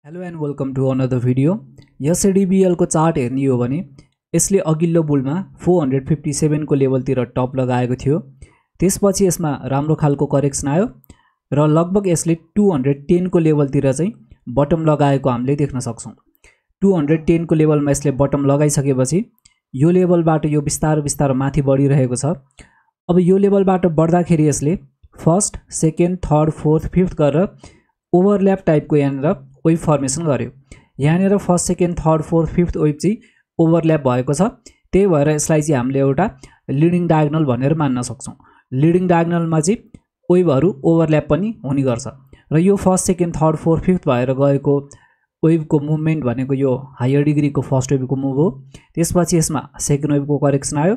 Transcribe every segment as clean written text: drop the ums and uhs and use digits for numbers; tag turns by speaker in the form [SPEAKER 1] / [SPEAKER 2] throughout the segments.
[SPEAKER 1] Hello and welcome to another video. SADBL को chart हेर्ने हो भने यसले अघिल्लो बुलमा 457 को लेभलतिर टप लगाएको थियो। त्यसपछि यसमा राम्रो खालको करेक्सन आयो र लगभग यसले 210 को लेभलतिर चाहिँ बटम लगाएको हामीले देख्न सक्छौं। 210 को लेभलमा यसले बटम लगाइसकेपछि यो लेभलबाट यो बिस्तारो बिस्तारो माथि बढिरहेको छ। अब यो लेभलबाट बढ्दाखेरि यसले first, second, third, fourth, fifth गरेर ओभरल्याप टाइपको यहाँनिर वेभ फर्मेसन गर्यो। यहाँनिर first, second, third, fourth, fifth wave चाहिँ ओभरल्याप भएको छ। त्यही भएर यसलाई चाहिँ हामीले एउटा लिडिङ डायगोनल भनेर मान्न सक्छौं। लिडिङ डायगोनलमा चाहिँ वेभहरू ओभरल्याप पनि हुने गर्छ र यो first, second, third, fourth, fifth भएर गएको वेभको मुभमेन्ट भनेको यो हायर डिग्रीको फर्स्ट वेभको मुभ हो। त्यसपछि यसमा सेकेन्ड वेभको करेक्सन आयो।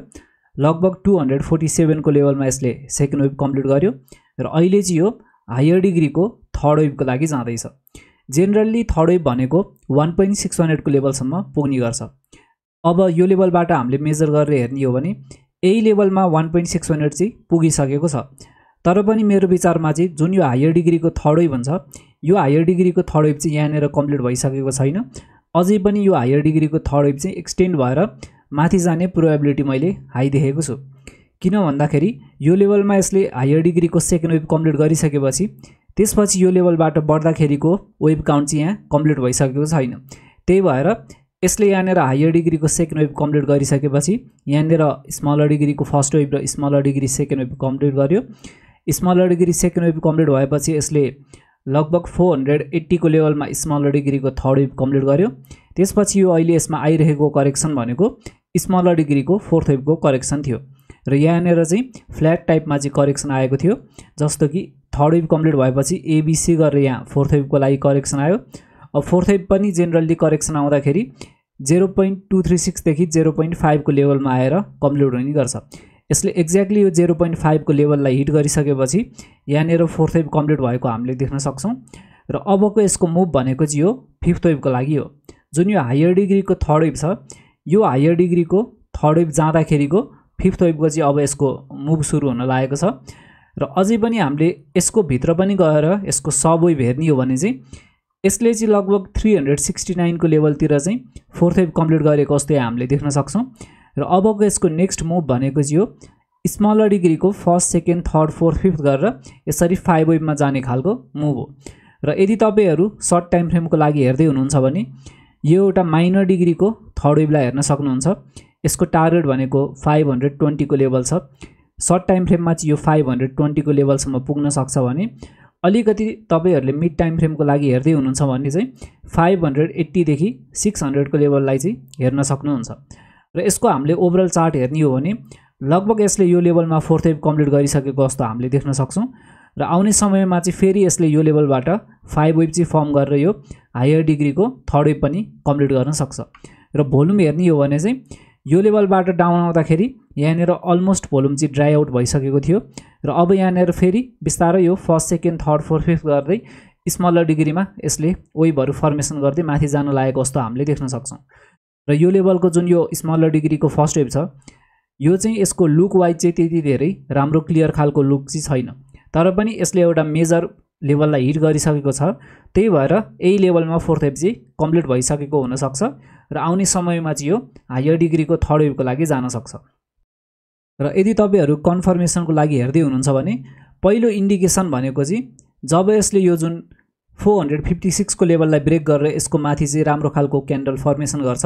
[SPEAKER 1] लगभग 247 को लेभलमा यसले सेकेन्ड वेभ कम्प्लिट गर्यो र अहिले चाहिँ यो हायर डिग्रीको थर्ड वेभको लागि जाँदैछ। जेनरली थर्ड वेभ भनेको 1.618 को लेभलसम्म पुग्ने गर्छ। अब यो लेभलबाट हामीले मेजर गरेर हेर्ने हो भने यही लेभलमा 1.618 चाहिँ पुगिसकेको छ। तर पनि मेरो विचारमा चाहिँ जुन यो हायर डिग्रीको थर्ड वेभ हुन्छ, यो हायर डिग्रीको थर्ड वेभ चाहिँ यहाँनिर कम्प्लिट भइसकेको छैन। अझै पनि यो हायर डिग्रीको थर्ड वेभ चाहिँ एक्सटेन्ड भएर माथि जाने प्रोबेबिलिटी मैले हाई देखेको छु। किन भन्दाखेरि यो लेभलमा यसले हायर डिग्रीको सेकेन्ड वेभ कम्प्लिट गरिसकेपछि त्यसपछि यो लेभलबाट बढ्दाखेरिको वेभ काउन्ट चाहिँ यहाँ कम्प्लिट भइसकेको छैन। त्यही भएर यसले यहाँनिर हायर डिग्रीको सेकेन्ड वेभ कम्प्लिट गरिसकेपछि यहाँनिर स्मलर डिग्रीको फर्स्ट वेभ र smaller degree second wave complete गर्यो। Smaller degree second wave complete भएपछि यसले लगभग 480 को लेभलमा स्मलर डिग्रीको थर्ड वेभ कम्प्लिट गर्यो। त्यसपछि यो अहिले यसमा आइरहेको करेक्सन भनेको स्मलर डिग्रीको फोर्थ वेभको करेक्सन थियो र यहाँनिर चाहिँ फ्ल्याट टाइपमा चाहिँ करेक्सन आएको थियो। जस्तो कि थर्ड वेभ कम्प्लिट भएपछि एबीसी गरेर यहाँ फोर्थ वेभको लागि करेक्सन आयो। अब फोर्थ वेभ पनि जेनरली करेक्सन आउँदाखेरि 0.236 देखि 0.5 को लेभलमा आएर कम्प्लिट हुने गर्छ। यसले एक्ज्याक्टली यो 0.5 को लेभललाई हिट गरिसकेपछि यहाँनिर फोर्थ वेभ कम्प्लिट भएको हामीले देख्न सक्छौं र अबको यसको मुभ भनेको चाहिँ यो फिफ्थ वेभको लागि हो। जुन यो हायर डिग्रीको थर्ड वेभ छ, यो हायर डिग्रीको थर्ड वेभ जाँदाखेरिको फिफ्थ वेभको चाहिँ अब यसको मुभ सुरु हुन लागेको छ र अझै पनि हामीले यसको भित्र पनि गएर यसको सब वेभ हेर्ने हो भने चाहिँ यसले चाहिँ लगभग 369 को लेभलतिर चाहिँ फोर्थ वेभ कम्प्लिट गरेको जस्तै हामीले देख्न सक्छौं र अबको यसको नेक्स्ट मुभ भनेको चाहिँ यो स्मलर डिग्रीको first, second, third, fourth, fifth गरेर यसरी फाइभ वेभमा जाने खालको मुभ हो। र यदि तपाईहरु सर्ट टाइम फ्रेमको लागि हेर्दै हुनुहुन्छ भने यो एउटा माइनर डिग्रीको थर्ड वेभलाई हेर्न सक्नुहुन्छ। यसको टार्गेट भनेको 520 को लेभल छ। सर्ट टाइम फ्रेममा चाहिँ यो 520 को लेभलसम्म पुग्न सक्छ भने अलिकति तपाईहरुले मिड टाइम फ्रेमको लागि हेर्दै हुनुहुन्छ भने चाहिँ 580 देखि 600 को लेभललाई चाहिँ हेर्न सक्नुहुन्छ। र यसको हामीले ओभरअल चार्ट हेर्ने हो भने लगभग यसले यो लेभलमा फोर्थ वेभ कम्प्लिट गरिसकेको जस्तो हामीले देख्न सक्छौं र आउने समयमा चाहिँ फेरि यसले यो लेभलबाट फाइभ वेभ चाहिँ फर्म गरेर यो हायर डिग्रीको थर्ड वेभ पनि कम्प्लिट गर्न सक्छ। र भोल्युम हेर्ने हो भने चाहिँ यो लेभलबाट डाउन आउँदाखेरि यहाँनिर अलमोस्ट भोल्युम चाहिँ ड्राई आउट भइसकेको थियो र अब यहाँनिर फेरि बिस्तारै यो first, second, third, fourth, fifth गर्दै स्मलर डिग्रीमा यसले वेभहरू फर्मेसन गर्दै माथि जान लागेको जस्तो हामीले देख्न सक्छौं। र यो लेभलको जुन यो स्मलर डिग्रीको फर्स्ट वेभ छ, यो चाहिँ यसको लुक वाइज चाहिँ त्यति धेरै राम्रो क्लियर खालको लुक चाहिँ छैन। तर पनि यसले एउटा मेजर लेभललाई हिट गरिसकेको छ। त्यही भएर यही लेभलमा फोर्थ वेभ चाहिँ कम्प्लिट भइसकेको हुन सक्छ र आउने समयमा चाहिँ यो हायर डिग्रीको थर्ड वेभको लागि जान सक्छ। र यदि तपाईहरु कन्फर्मेसनको लागि हेर्दै हुनुहुन्छ भने पहिलो इन्डिकेसन भनेको चाहिँ जब यसले यो जुन 456 को लेभललाई ब्रेक गरेर यसको माथि चाहिँ राम्रो खालको क्यान्डल फर्मेसन गर्छ,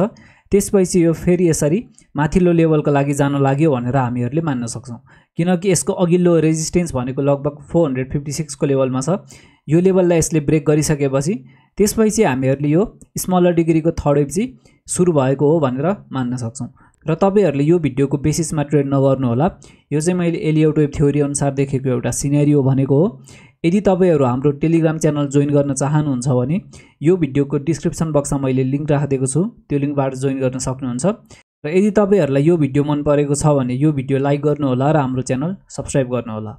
[SPEAKER 1] त्यसपछि यो फेरि यसरी माथिल्लो लेभलको लागि जान लाग्यो भनेर हामीहरुले मान्न सक्छौं। किनकि यसको अघिल्लो रेजिस्टेन्स भनेको लगभग 456 को लेभलमा छ। यो लेभललाई यसले ब्रेक गरिसकेपछि त्यसपछि हामीहरुले यो स्मलर डिग्रीको थर्ड वेभ चाहिँ सुरु भएको हो भनेर मान्न सक्छौं। र तपाईहरुले यो भिडियोको बेसिसमा ट्रेड नगर्नु होला। यो चाहिँ मैले एलियट वेभ थ्योरी अनुसार देखेको एउटा सिनेरियो भनेको हो। यदि तपाईहरु हाम्रो टेलिग्राम च्यानल जोइन गर्न चाहनुहुन्छ भने यो भिडियोको डिस्क्रिप्सन बक्समा मैले लिंक राखिदिएको छु, त्यो लिंकबाट जोइन गर्न सक्नुहुन्छ। र यदि तपाईहरुलाई यो भिडियो मन परेको छ भने यो भिडियो लाइक गर्नु होला र हाम्रो च्यानल सब्स्क्राइब गर्नु होला।